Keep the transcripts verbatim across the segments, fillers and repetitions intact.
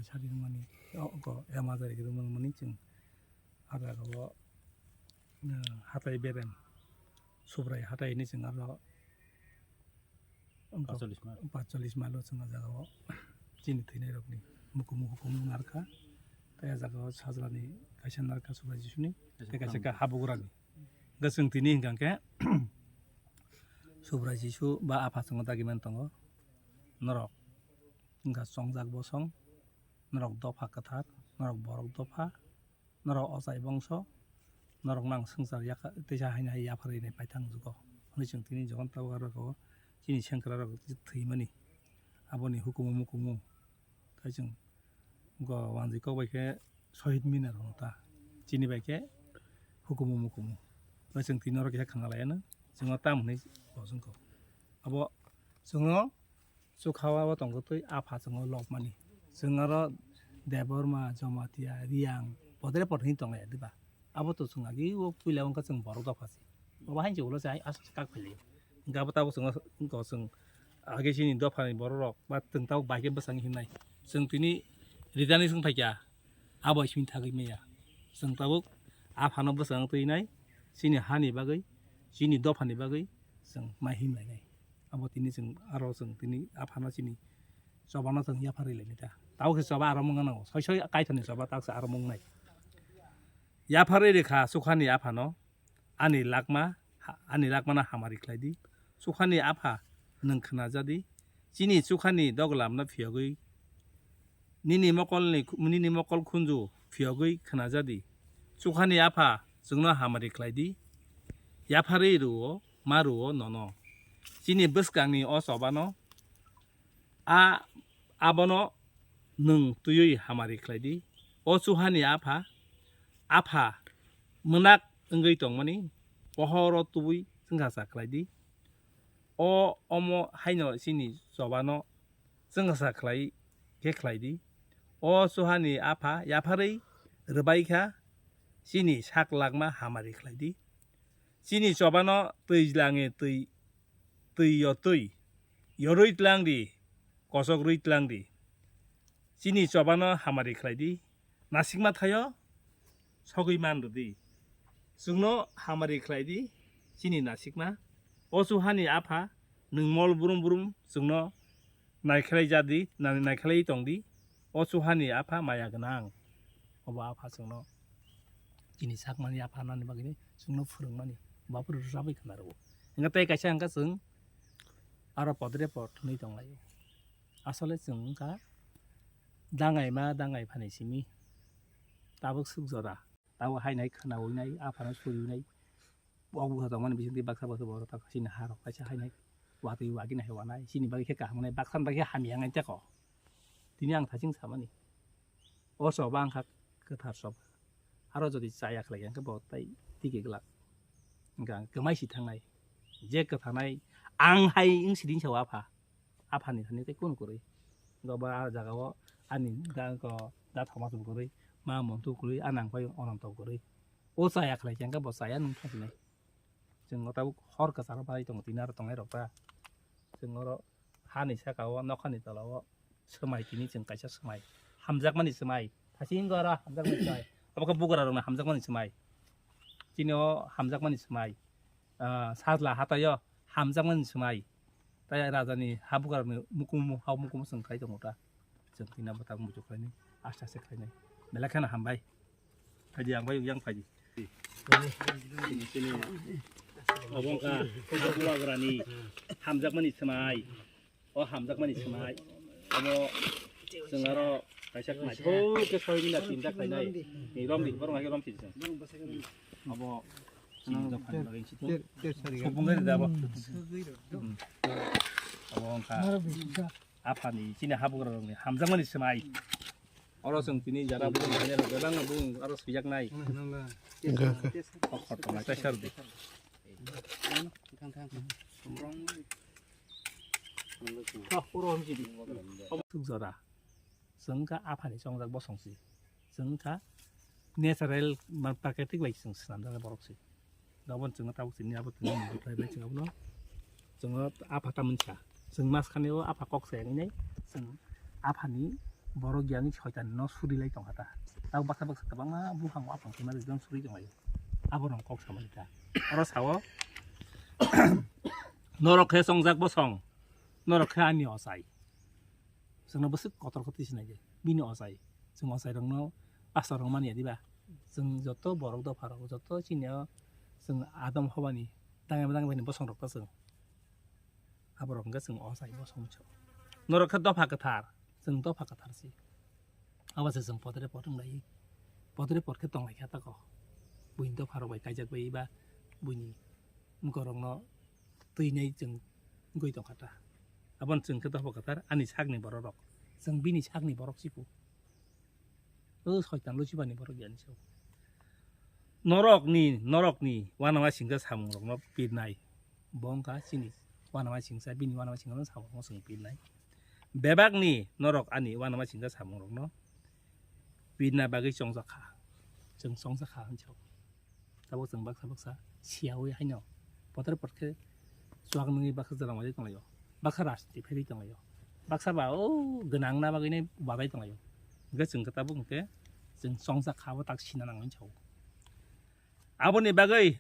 Sari rwmani, o, o, ema jari rwmani chwng ah jaga o, eh, hatai berem, Subrai hatai hinwi chwng aro wngkha patchollis mile. Patchollis mile o chwng ah jaga o chini thwinai rokni mukumu hukumu narwkha. Tei ah jaga o sajlani kaisa narwkha Subrai Jisuni, tei kaisa kha habugrani. Hwnkhe chwng tini hwnkha khe Subrai Jisu ba Apha chwngno dagi man tongo. Norok wngkha chongjak bosong, norok dopha kwthar, norok borok dopha, norok ochai bongso, norok nang swngchar yakha teisa haino hai yapharwi nai paithang jugo. Hwnwi chwng tini jokhon tabuk aro chini sengkrak rok thwimani aboni hukumu mukumu. Tei chwng go wanjwi kok bai khe Sohid Minar hwn ta. Chini bai khe hukumu mukumu. Bai chwng tini oro kisa khna lai ano. Chwng o tam hwnwi bo chwng kok. Abo chwng o chukha o abo tong khe twi apha chwng o lobmani. Chwng oro Debbarma, Jamatia, Riyang, podre pod hwnwi tong lai diba? Abo to chwng agi o puila wngkha chwng borok dopha se. Obo haino ulo se aswk kak phai lai. Hwnkhe abo tabuk chwng o chwng age chini dophani borok rok ba chwng tabuk bai khe bwskango himnai. Chwng tini rijani chwng phaikha, abo simi thagwi maya. Chwng tabuk aphano bwskango twi nai, chini hani bagwi, chini dophani bagwi chwng mai himlainai. Abo tini chwng aro chwng tini aphano chini chobano chwng yapharwi lainai ta. Tabuk se choba aro mungna nango. Soi soi kaithani choba tabuk se aro mungnai. Yapharwi rwkha chukhani aphano, ani lakma, ha-, ani lakmano hamari khlai di. Chukhani apha, nwng khna ja di. Chini chukhani doglamno phiyogwi, nini mokolni khu-, nini mokol khunju phiyogwi khna ja di. Chukhani apha, chwngno hamari khlai di. Yapharwi rw-o, ma rw-o nono. Chini bwskangni o chobano, a, abono nwng twiwi hamari khlai di. O chuhani apha, apha mwnak wngwi tongmani pohoro tubui chwngsacha khlai di. O omo haino chini chobano chwngsacha khlai khe khlai di. O chuhani apha yapharwi rwbai kha, chini sak lakma hamari khlai di. Chini chobano twijlange twi, twi yo twi, yorwi tlang di, kosok rwi tlang di. Chini chobano hamari khlai di, nasikma thaio sogwi man rw di. Chwngno hamari khlai di, chini nasikma. O chuhani apha, nwng mol brum brum chwngno naikhlai ja di, na-, naikhlai tong di. O chuhani apha maya gwnang. Obo apha chwngno chini sakmani apha nani bagwi chwngno phwrwngmani. Bapuru rwchapwi khna rwo. Hwnkhe tei kaisa hwnkha chwng aro podre pod hwnwi tong laio. Asole chwng wngkha dangaima dangai phani simi. Tabuk swk jora. Tabuk hainai khwnaui nai, aphano suriui nai. Wak bwkha tongmani bisingtwi baksa baksa borok tak chini harok kaisa hainai watwi wagwi nai wanai. Chini bagwi khe kaham wngnai, baksani bagwi khe hamya wngnai tei kok. Tini ang thaching samani. O choba wngkha kwthar choba. Aro jodi chaya khlai khe bo tai tike glak. Hwnkhe ang kwmai si thangnai. Je kwthanai ang hai wng sidi sao apha. Aphani thani tei kunu kwrwi. Hwnkhe bo a jagao ani da, da thoma tong kwrwi, ma montu kwrwi, a nang pai ononto kwrwi. O chaya khlai khe hwnkhe bo chaya nung thangsinai. Chwng o tabuk hor kwcharo bai tongo tini aro tongnai rok ta. Chwng oro hani saka o nokhani tola o swmai tini chwng kaisa swmai. Hamjakmani swmai. Thaching oro hamjakmani swmai. Abo khe bugra rokni hamjakmani swmai. Chini o hamjakmani swmai. Ah, sajla hatai o hamjakmani swmai. Tai raja ni habugra rokni mukumu, ha mukumu chwng khai tongo ta. Chwng tini abo tak muchuk khlainai, aste aste khlainai. Belai kheno hambai. Phaidi ang bai yang phaidi. Chini, chini. Obo wngkha habugra ni hamjakmani swmai. O hamjakmani swmai. Obo chwng aro kaisa khnai. Thok khe soi bina tinta khlainai. Ni rom di, borok hai rom si chwng. Obo chini dophani bagwi si. Ter, ter sari. Subung gari da bo. Hmm. Obo wngkha. Aphani chini habugra rokni hamjakmani swmai. Oro chwng tini jara bwrwi manya rok bebak no bung aro swijak nai. Hwnkhe. Kok khortong nai taisa rwdi. Thok uro hwnsi di. Thuk jora. Chwng kha aphani chongjak bosong si. Chwng kha natural, ma-, prakriti bai chwng swnamjak borok se. Aboni chwngno tabuk chini abo tini mungwi khlai bai chwng abono. Chwngno apha tamoni sa. Chwng mas khani o apha kok se wngnai. Chwng aphani Borok giyangni soitan no suri lai tongkha ta. Tabo baksa baksa kwbangma buphang waphang tongna rijak suri tonglaio. Abo rong kok samani ta. Oro sao norok khe chongjak bosong, norok khe ani ochai. Chwngno bwswk kotor khe twi sinai di. Bini ochai. Chwng ochai rokno pastor rok manya diba. Chwng joto borok dopha rok joto chini o chwng Adam hobani tangwi tangwi bosong rok ta chwng. Aborok hwnkhe chwng ochai bosong chwng. Norok khe dopha kwthar, chwng dopha kwthar si. Abo se chwng podre pod wnglai. Podre pod khe tonglai kha tako. Buini dopha rok bai kaijak bai ba buini borokno twinai chwng wngwi tongkha ta. Aboni chwng khe dopha kwthar ani sakni borok rok. Chwng bini sakni borok siku. O soitan luchibani borok yani sao. Norokni, norokni uanama singsa samungrokno pirnai. Bo wngkha chini uanama singsa, bini uanama singsa samungrokno chwng pirnai. Bebakni norok ani uanama singsa samungrokno pirna bagwi chongjak kha. Chwng chongjak kha hwn sao. Tabuk chwng baksa baksa siyaui haino potor pot khe chuak nungwi baksa jwlang bai tonglaio, baksa rajniti phaiwi tonglaio, baksa ba o gwnang na bagwino babai tonglaio. Hwnkhe chwng khe tabuk hwnkhe chwng chongjak kha, abo tak sina nang hwn sao. Aboni bagwi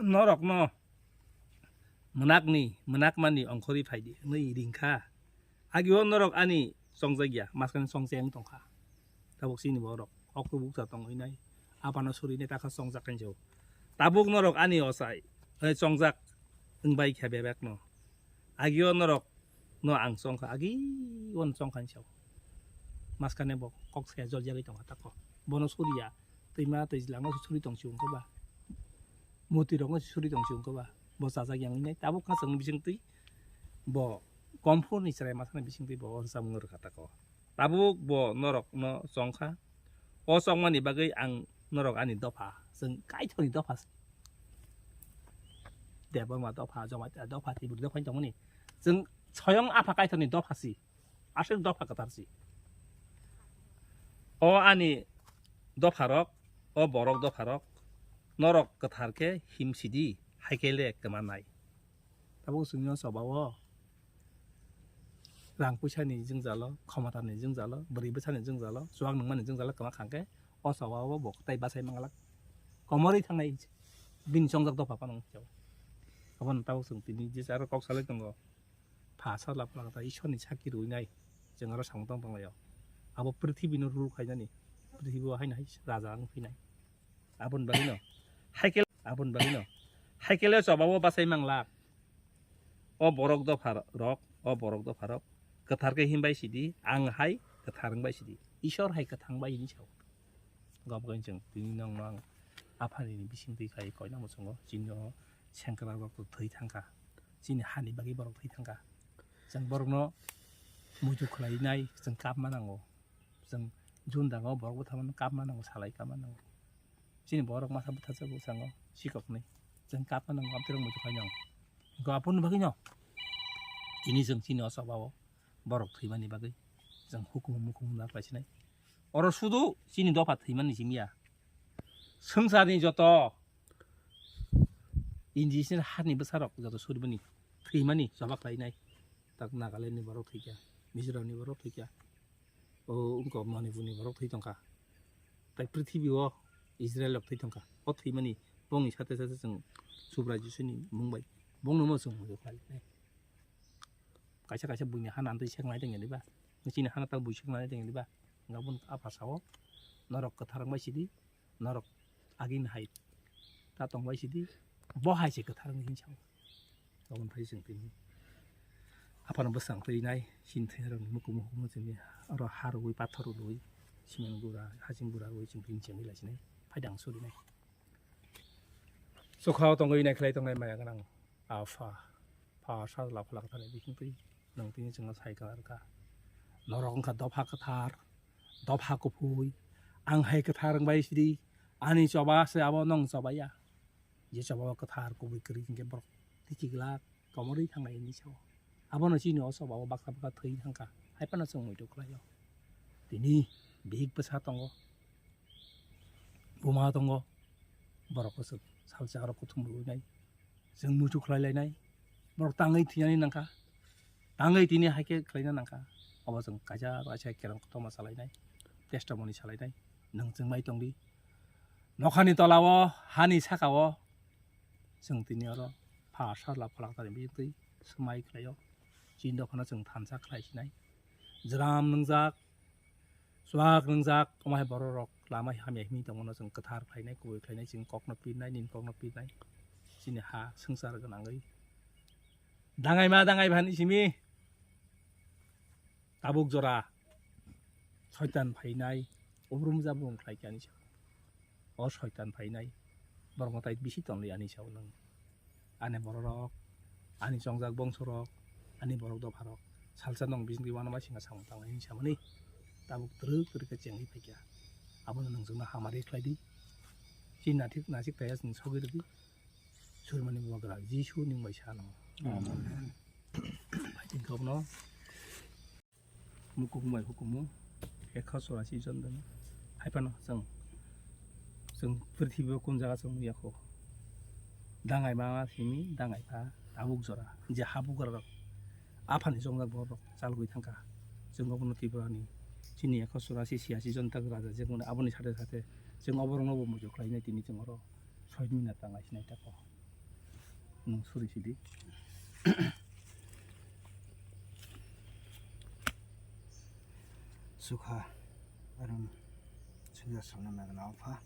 norokno mwnakni, mwnakmani ongkhorwi phaidi hwnwi ring kha. Agio norok ani chongjak ya, maskani chongcheng tong kha. Tabuk chini borok okto bukcha tongwi nai, apano suri nai, takha chongjak khe sao. Tabuk norok ani ochai, eh, chongjak wngbai khe bebak no. Agio norok no ang chong kha, agi on chong kha sao. Maskane bo kok saya jol jagwi tong kha tako. Bono suriya, twima twijlang no suri tong si wngkhe ba. Moti rok no suri tong si wngkhe ba. Bo chajak yang nai, tabuk kha chwng bising twi bo komphur ni chwrai masani bising twi bo o samung rwkha tako. Tabuk bo norok no chong kha. O chongmani bagwi ang norok ani dopha, chwng Kaitorni dopha se. Debbarma dopha, Jamatia dopha, Tiburi dopha wng tongmani. Chwng soyong Apha Kaitorni dopha si. Aswk dopha kwthar si. O ani dopha rok, o borok dopha rok, norok kwthar khe him sidi, hai khe le kwma nai. Tabuk chwngno choba o rang puisa ni jwngjalo, khomota ni jwngjalo, bwrwi bwsa ni jwngjalo, chuak nungmani jwngjalo kwma khang khe o choba o bo tai bachai manglak. Komorwi thangnai bini chongjak dopha phano wngkhe. Abono tabuk chwng tini jesa aro kok salai tongo. Pha sajla phalakta Ishwarni sakhi rwinai chwng aro samung tong tonglaio. Abo prithibi no rule khainani, prithibi o haino hai raja wng phinai. Aboni bagwino haikele, aboni bagwino haikele chobao bachai manglak. O borok dopha rok, o borok dopha rok kwthar khe himbai sidi, ang hai kwthar wngbai sidi, Ishwar hai kwthang bai hinwi sao. Gobgani chwng tini nokno ang aphani bising twi khai koina muchungo, chini o sengkrak rok thwi thangkha, chini hani bagwi borok thwi thangkha. Chwng borokno muitu khwlainai chwng kapma nango, chwng jundang o borok bwtharmano kapma nango, salai kapma nango. Chini borok masa bwtharjak bwskango sikoknwi chwng kapma nango, amtwrwng muitu khainai. Hwnkhe aboni bagwino tini chwng chini o chobao borok thwimani bagwi chwng hukumu mukumu na khlaisinai. Oro sudu chini dopha thwimani simi ya. Swngcharni joto indigenous hani bwsarok joto surimani thwimani choba khlainai. Tak Nagaland ni borok thwikha, Mizoram ni borok thwikha, o wngkha Manipur ni borok thwi tongkha. Tai prithibi o Israel rok thwi tongkha. O thwimani bongni sate sate chwng Subrai Jisuni mung bai bongno no chwng muitu khlainai. Kaisa kaisa buini hana antwi seknai tongya diba? Chini hana ta bui seknai tongya diba? Hwnkhe aboni apha sao, norok kwthar wngbai sidi, norok agini hai ta tongbai sidi, bo hai se kwthar wngwi hinwi sao. Aboni phai chwng tini aphano bwsang twi nai, chini thwinairokni mukumu hukumu chini oro ha rwui, pathor rwui, cement gura, haching gura rwui chwng tini chengwi laisinai, phaidang surinai. Chukha o tongwi naikhlai tongnai maya gwnang Apha, pha sajla phalak thani bising twi nwng tini chwngno sai kwna rwkha. Norok wngkha dopha kwthar, dopha kuphui, ang hai kwthar wngbai sidi, ani choba se abo nwng chobaiya. Je choba o kwthar kubui kwrwi hinkhe borok tiki glak komorwi thangnai hinwi sao. Abono chini o choba o baksa baksa thwi thangkha, hai phano chwng muitu khlaio. Tini bihik bwsa tongo, buma tongo, borok kwchwk salsa aro kuthum rwinai. Chwng muitu khlai lainai, borok tangwi thwinani nangkha, tangwi tini hai khe khlaina nangkha. Obo chwng kaisa kaisa kerong kotorma salainai, testimony salainai, nwng chwngmai tongdi. Nokhani tolao, hani sakao, chwng tini oro pha sajla phalak tari bisingtwi swmai khlaio. Chini dophano chwng thansa khlai sinai. Jwram nwngjak, chuak nwngjak, omo hai borok rok lama hamya himwi tongmano chwng kwthar khlainai, kubui khlainai, chini kokno pirnai, nini kokno pirnai. Chini ha swngchar gwnangwi dangaima dangai bhani simi tabuk jora soitan phainai, ubrum jabrum khlai khe ani sa. O soitan phainai, borokno tai bisi tonli ani sao nwng. Ani bororok, ani chongjak bongsorok, ani borok dopharok, salsa nwng bisingtwi uanama singha samung tangnai hinwi samani tabuk twrwk twrwk khe chengwi phaikha. Abono nwng chwngno hamari khlaidi. Chini nathik nasik taya chwng sogwi rwdi. Surmani bubagra Jisu nwng bai sa nang. Amen. Phaidi khe abono Mukung bai hukumu ekha chorasi jon dano. Hai phano chwng, chwng prithibi o kun jaga chwng nukya kho. Dangai ma simi dangai pha tabuk jora. Je ha bugra rok aphani chongjak borok rok chalgwi thangkha. Chwng obono Tripura ni chini ekha chorasi siyasi jon tak raja je aboni sate sate chwng oborok no bo muitu khlainai tini chwng oro. Soi minute tang lai sinai tako. Nung suri sidi. Sukha arum sujak salna megna apha.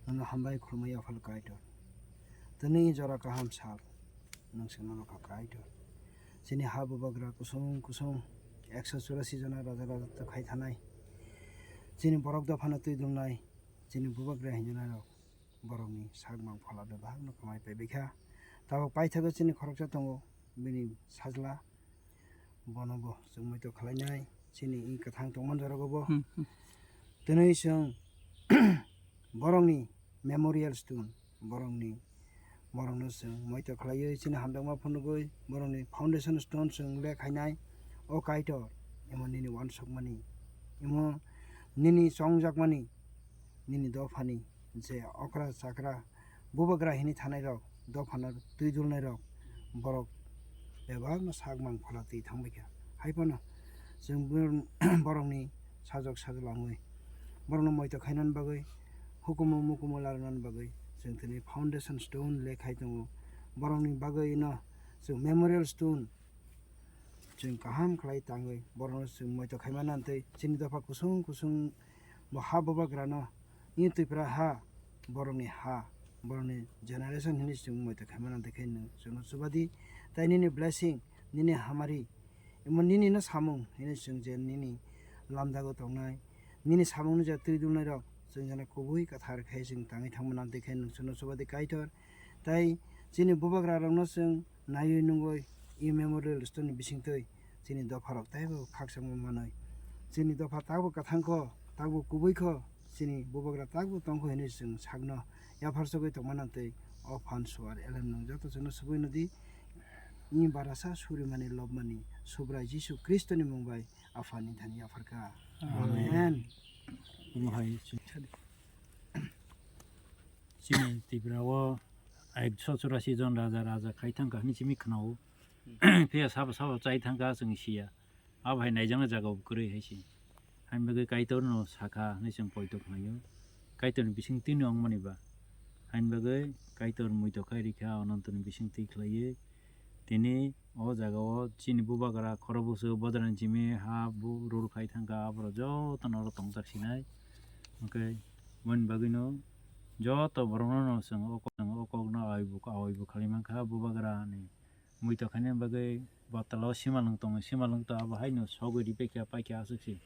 Nono hambai khulumai aphal Kaitor. Tini jora kaham sal. Nung sengno rokha Kaitor. Chini ha bubagra kusung kusung ekso churasi jona raja raja to khai thanai. Chini borok dophano twi dumnai. Chini bubagra hinjana rok. Borokni sak mang phola bebak no kwmai paibaikha. Tabuk paithago chini khoroksa tongo, bini sajla, bono bo chwng moito khlainai, chini i kwthang tongmani jorogo bo. Hmm, hmm. Twnwi chwng borokni memorial stone, borokni, borokno chwng moito khlaiwi chini hamjakma phunugwi borokni foundation stone chwng le khainai. O Kaitor, imo nini uansukmani, imo nini chongjakmani, nini dophani je okra chakra bubagra hini thanai rok, dophano twi dulnai rok, borok bebakno sak mang phola twi thangbai kha. Hai phano chwng bor-, borokni sajok sajla wngwi borokno moito khainani bagwi, hukumu mukumu larwnani bagwi chwng tini foundation stone le khai tongo. Borokni bagwi no chwng memorial stone chwng kaham khlai tangwi borokno chwng moito khaimani tei chini dopha kusung kusung bo ha bubagrano i Tripura ha, borokni ha, borokni generation hinwi chwng moito khaimani tei khe nwng chwngno chubadi tei nini blessing, nini hamari, emo nini no samung hinwi chwng je nini lamjago tongnai, nini samungni je twi dulnai rok chwng jana kubui kwthar khe chwng tangwi thangmani tei khe nwng chwngno chubadi Kaitor. Tei chini bubagra rokno chwng naiwi nungwi i memorial stone ni bisingtwi chini dopha rok teibo khakchangma manwi. Chini dopha takbo kwthang kho, takbo kubui kho, chini bubagra takbo tong kho hinwi chwng sakno yaphar sogwi tongmani tei o phan suar elem nwng joto chwngno subui nw di. I barasa surimani lobmani Subrai Jisu Khristo ni mung bai Aphani thani yaphar kha. Amen. Amen. Omo hai chini Tripura o ekso churasi jon raja raja khai thangkha hinwi simi khwnao. Phiya sabo sabo chai thangkha chwng siya. Abo hai naijaknai jaga bo kwrwi hai se. Haini bagwi Kaitor no sakha hinwi chwng poito khlaio. Kaitor ni bising twi no wngmani ba. Haini bagwi Kaitor muitok khai rikha Ananto ni bising twi khlaiwi. Tini o jaga o chini bubagra khorokbwswk bodrani simi ha bu rur khai thangkha, aborok jotono oro tongjak sinai. Hwnkhe boni bagwino joto borokno no chwng o kok, o kokno awai bu, awai bu khlai mankha bubagra ni muitok khaina bagwi bottle o simalwng tongo, simalwng to abo haino sogwi ripaikha, paikha aswk se.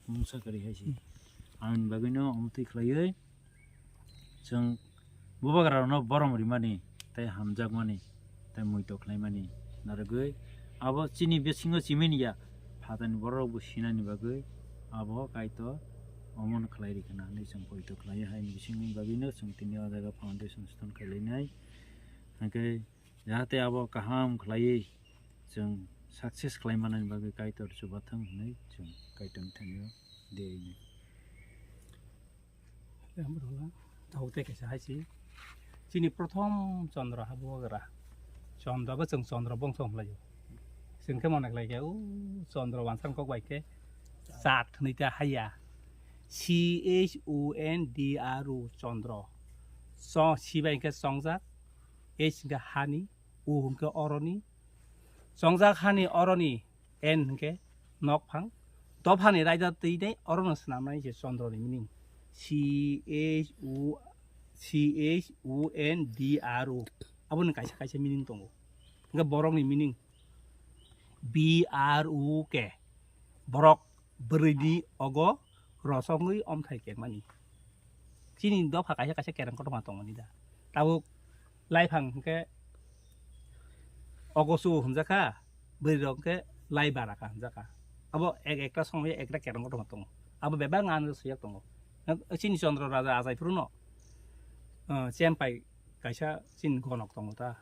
Mungsa kwrwi hai se. Aboni bagwino omo twi khlaiwi chwng bubagra rokno borom rimani tei hamjakmani tei muitok khlaimani narwgwi abo chini bisingo chimani ya phatani borok rokbo sinani bagwi abo Kaitor omono khlai rikha na hinwi chwng poito khlaiwi hai bisingni bagwino chwng tini o jaga foundation stone khlai lainai. Hwnkhe jahate abo kaham khlaiwi chwng success khlai manani bagwi Kaitor chubathang hwnwi chwng Kaitorni thani-o dei rinai. Tabuk tei kaisa hai se. Chini prothom Chandra habugra. Chandra bo chwng Chandra bongso hwnlaio. Chwng khe mone khlai khe, o Chandra wansa kok bai khe Chat hwnwi ta haya. C H O N D R O, chondro. Cho-, C bai hwnkhe chongjak, H hwnkhe hani, O hwnkhe oroni. Chongjak hani oroni, N hwnkhe nokphang. Dophani raida twi nai orono swnamnai se chondroni meaning. C H O, C H O N D R O. Aboni kaisa kaisa meaning tongo. Hwnkhe borokni meaning B R O K. Borok bwrwini ogo rosongwi omthai kengmani. Chini dopha kaisa kaisa kereng kotorma tongmani da. Tabuk laiphang hwnkhe ogo chuo hwnjakha, bwrwirok hwnkhe lai baraka hwnjakha. Abo ek ekta somoi ekta kereng kotorma tongo. Abo bebak ang swiyak tongo. Chini Chondro Raja achai phuru no, ah, chempai kaisa chini gonok tongo ta.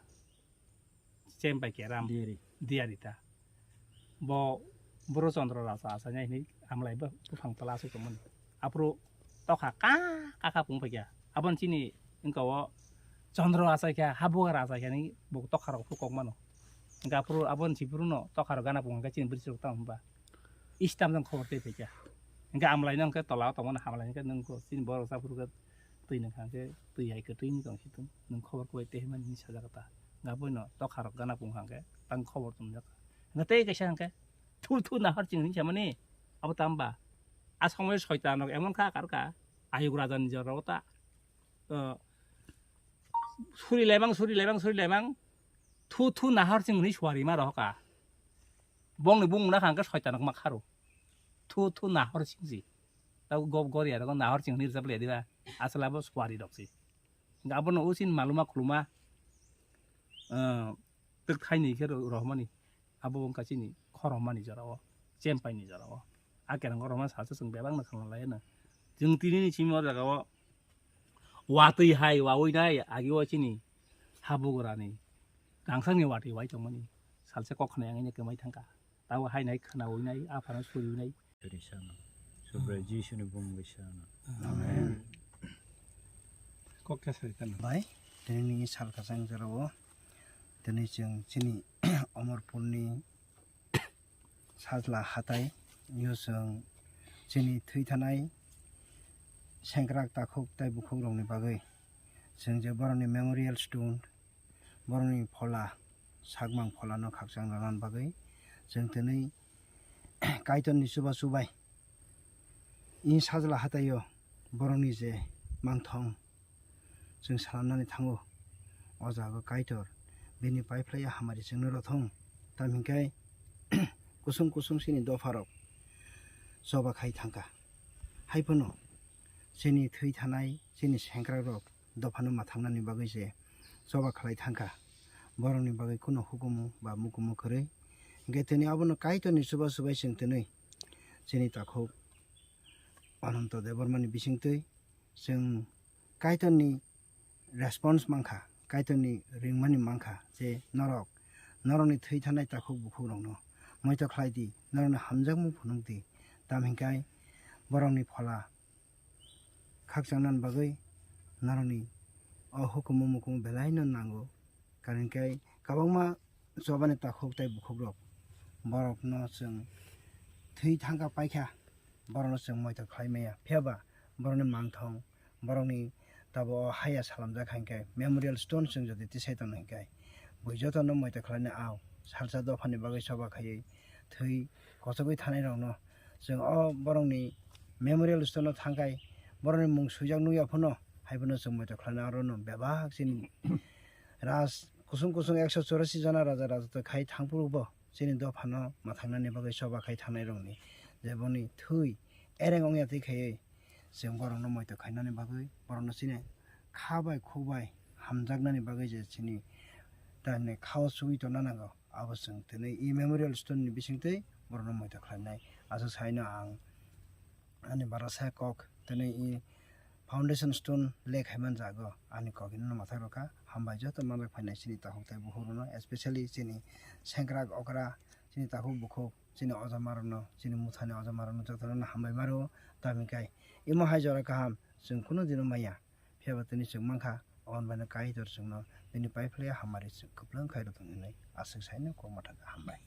Chempai keram. Diari. Diari ta. Bo boro Chondro Raja achainai hinwi amlai bo buphang tola aswk tongmani. Aphuru tokha ka, ka, ka pung phaikha. Aboni chini wngka o Chondro achaikha, Habugra achaikha ni bo tokharok phuru kok mano. Hwnkhe aphuru aboni chiburu no tokharok gana pung hwnkhe chini bwrwi chwrwk tamo hwnba. Istam jang khobor tei phaikha. Hwnkhe amlai no hwnkhe tola o tongmani hamlai hwnkhe nwng khe chini borok sa phuru khe twi nwng kha hwnkhe twi hai kwtwi wngwi tong si tong. Nwng khobor kwbai tei hwnmani hinwi sajak ta. Hwnkhe abono tokharok gana pung hwnkhe tang khobor tong jak. Hwnkhe tei kaisa hwnkhe thu thu nahar ching hinwi samani abo tamba. A somoi soitan rok emon kha kar kha ayuk raja ni jora o ta. O, suri lemang, suri lemang, suri lemang. Thu thu nahar ching hinwi suari ma rohoka. Bongni bung muna kha hwnkhe soitan rok ma kharo. Thu thu nahar ching si. Tabo gob gori aro nahar ching hinwi rijap le diba. Asla bo suari rok si. Hwnkhe abono o chini maluma khuluma, ah, twk thaini khe ro-, rohormani. Abo wngkha chini khorokmani jora o, chempaini jora o. A kereng kotorma salsa chwng bebak no khwna lai no. Chwng tini ni simi o jaga o watwi hai wawi nai agi o chini Habugrani rangchakni watwi wai tongmani. Salsa kok khna yang ino kwmai thangkha. Tabo hai nai khwnawi nai, aphano suriwi nai. Tini sana. Subrai Jisuni bumung bai sana. Amen. Kok khe sai tano. Bai, tini ni sal kasang jora o. Tini chwng chini Omorpurni sajla hatai. Yo chwng chini thwi thanai sengkrak takhuk tei bukhuk rokni bagwi. Chwng je borokni memorial stone, borokni phola, sakmang pholano khakchang rwna bagwi chwng tini Kaitorni chubachu bai i sajla hataio borokni je mangthong chwng salamnani thango. O jaga Kaitor bini paiphlaiya hamari chwngno rothong, tamhinkhe kusung kusung chini dopharok choba khai thangkha. Haiphano chini thwi thanai chini sengkrakrok dophano mwthangnani bagwi se choba khlai thangkha, borokni bagwi kuno hukumu ba mukumu kwrwi. Hwnkhe tini abono Kaitorni chubachu bai chwng twnwi chini takhuk Ananto Debbarmani bisingtwi chwng Kaitorni response mankha, Kaitorni ringmani mankha je norok, norokni thwi thanai takhuk bukhukrokno moito khlai di, norokni hamjakmung phunuk di, tamhinkhe borokni phola khakchangna bagwi norokni o hukumu mukumu belaino nango. Karon khe kwbangma chobani takhuk tei bukhukrok borokno chwng thwi thangkha paikha, borokno chwng moito khlai maya. Phiya ba borokni mangthong, borokni tabo o haya salamjak hai khe memorial stone chwng jodi tisai tongna hinkhe bui jotono moito khlaina ao salsa dophani bagwi choba khaiwi thwi kochogwi thanai rokno chwng o borokni memorial stone o thangkhai borokni mung swijak nukya phano hai phano chwng moito khlaina aro no bebak chini raj kusung kusung ekso chorasi jona raja raja to khai thangphuru bo chini dophano mwthangnani bagwi choba khai thangnai rokni je boni thwi ereng ongya twi khaiwi chwng borokno moito khainani bagwi borokno chini kha bai khuk bai hamjaknani bagwi je chini tamni khao chugwi tongna nango. Abo chwng tini e memorial stone ni bisingtwi borokno moito khlainai. Aswk saino ang ani barasa kok tini e foundation stone le khaiman jago ani kok hino mwthai rokha. Hambai joto manjak phainai chini takhuk tei bukhuk rokno, especially chini sengkrak okra, chini takhuk bukhuk, chini ojama rokno, chini muthani ojama rokno jotono hambai maro. Tamhinkhe imo hai jora kaham chwng kunu dino maya. Phiya ba tini chwng mankha, aboni baino Kaitor chwngno bini paiphlaiya hamari chwng kwplwng khai rw thung hinwi aswk saino kok mwthangkha. Hambai.